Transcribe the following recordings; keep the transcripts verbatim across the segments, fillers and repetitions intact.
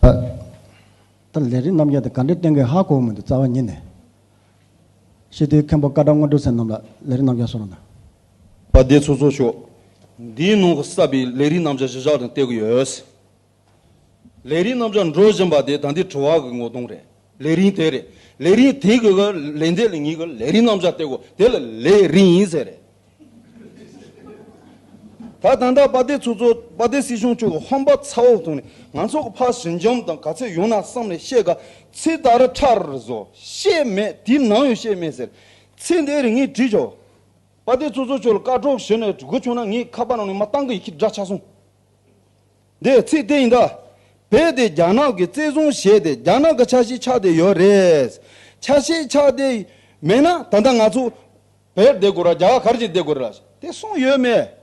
ད་ལས་རིམ་རྣམ་གཞག་དེ་ག་འདྲས་བསྟན་དགོས་ཧ་གོ་མི་འདུག་རྩ་བ་ཉིད་ནས། སྤྱི་འཐུས་མཁན་པོ་ཀ་ཌ་དངོས་གྲུབ་ཟེར་རྣམས་ལ་ལས་རིམ་རྣམ་གཞག་གསུང་རོགས་གནང་། པ་དེ་ཚོ་ཚོ་ཤོག་འདིའི་ནང་གི་གསར་པའི་ལས་རིམ་རྣམ་གཞག་གཞི་བཞག་དང་བལྟས་ཀྱི་ཡོད། ལས་རིམ་རྣམ་གཞག་འགྲོ་བཞིན་པ་དེ་ད་འདི་དྲི་བ་གི་ངོ་གདོང་རེད། ལས་རིམ་དེ་རེད། ལས་རིམ་དེ་གི་གི་ལས་འདས་ལ་ངེད་ཀྱི་ལས་རིམ་རྣམ་གཞག་བལྟས་གོ་དེ་ལ་ལས་རིམ་ཡིན་ཟེར་རེད། ད་ད་ལྟ་དཔལ་ལྡན་ཚོགས་གཙོ་དཔལ་ལྡན་སྲིད་སྐྱོང་མཆོག་གི་ཧམ་པ་ཚ་བོ་ཐོག་ནས་ང་ཚོ་གི་ཕར་ཞི་འཇམ་དང་ག་ཚད་ཡོང་ན་བསམ་ནས་བཤད་ག་ཚིག་ད་ར་ཁྲ་རུ་བཟོ་བཤད་མེད། དེའི་ནང་ཡང་བཤད་མེད་ཟེར། ཚིག་འདི་རིང་ངས་བྲིས་ཆོག་དཔལ་ལྡན་ཚོགས་གཙོ་མཆོག་ལ་བཀའ་ཁྲོལ་ཞུས་ནས་དགོས་བྱུང་ན་ངས་ཁ་པར་ནང་ནས་མ་བཏང་གི་ཡི་གེ་འདྲ་ཆགས་སོང་། འདི་ཚིག་དེ་ཡིན་ད། བོད་དེ་རྒྱ་ནག་གིས་བཙན་བཟུང་བྱས་ཏེ་རྒྱ་ནག་གི་ཆ་ཤས་ཆགས་བསྡད་ཡོད་རེད། ཆ་ཤས་ཆགས་བསྡད་མེད་ན་ད་ལྟ་ང་ཚོ་བོད་བསྡད་དགོས་ར་རྒྱ་གར་ག་རེ་བྱས་བསྡད་དགོས་རེད་ལ། དེ་གསུངས་ཡོད་མེད།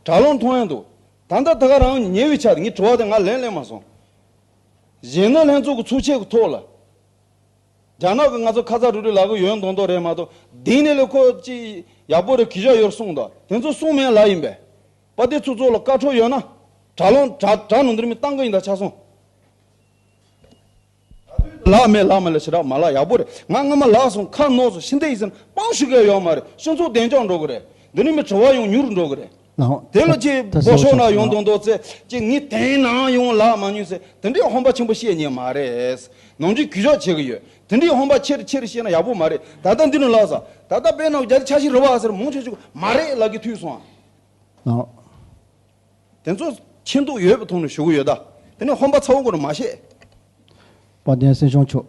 དྲ་ལམ་མཐོང་ཡ་འདུག་ད་ལྟ་ད་ག་རང་ཉེ་བའི་ཆ་དེ་ངས་དྲི་བ་དེ་ང་ལན་སླེབས་མ་སོང་། གཞོན་ནུ་ལྷན་ཚོགས་ཀྱི་ཚོགས་ཆེན་གྱི་ཐོག་ལ། རྒྱ་ནག་གིས་ང་ཚོ་ཁ་ཚ་རུ་རུ་ལབ་གི་ཡོད་མདོག་མདོག་རེད་མ་གཏོགས་དེང་ནས་ལས་ཁོ་ཅིག་ཡག་པོ་རེད་གུས་ཞབས་ཡོད་གསུངས་འདུག་དེ་ཚོ་གསུངས་མེད་ལབ་ཡིན་པས། དཔལ་ལྡན་ཚོགས་གཙོ་ལ་བཀའ་ཁྲོལ་ཡོད་ན་དྲ་ལམ་དྲ་དྲ་ནང་འདིར་མི་བཏང་གི་ཡིན་ད་ཆ་སོང་། ལགས་མེད་ལགས་མེད་ལ་ཞེ་དྲག་མ་ལབ་ཡག་པོ་རེད། ང་སྔ་མ་ལབ་སོང་ཁ་ནོར་སོང་ཕྱི་འདི་ཡིན་ཟེར་ན་སྤང་ཞུ་གི་ཡོད་མ་རེད། སྤྱི་ཚོགས་བདེ་འཇགས་འགྲོ་གི་རེད། འདི་ནས་མི་དྲི་བ་ཡང་མྱུར་འགྲོ་གི་རེད། ལགས། དེ་ལ་ཅིག་ད་སྦོ་ཤོག་ན་ཡོང་དོན་དོ་ཚེ་ཅིག་ངས་དེང་ནང་ཡོང་ལགས་མ་མྱོང་ཟེར་དེ་འདྲའི་ཧམ་པ་ཆེན་པོ་བཤད་ཉན་མ་རེད། ནམ་རྒྱུན་གུས་ཞབས་བྱེད་གི་ཡོད། དེ་འདྲའི་ཧམ་པ་ཆེར་ཆེར་བཤད་ན་ཡག་པོ་མ་རེད། ད་ལྟ་འདི་ནས་ལབ་ས་ད་ལྟ་དཔེ་ནང་རྒྱ་ཆ་ཤས་རེད་བ་ཟེར་མང་ཆེ་ཆུ་མ་རེད་ལབ་གི་ཐུག་སོང་ཨ། ལགས། དེ་ཚོ་མཁྱེན་རྟོགས་ཡོད་པའི་ཐོག་ནས་ཞུ་གི་ཡོད་ད། དེ་ནས་ཧམ་པ་ཚ་བོ་ཁོ་རང་མ་བཤད། དཔལ་ལྡན་སྲིད་སྐྱོང་མཆོག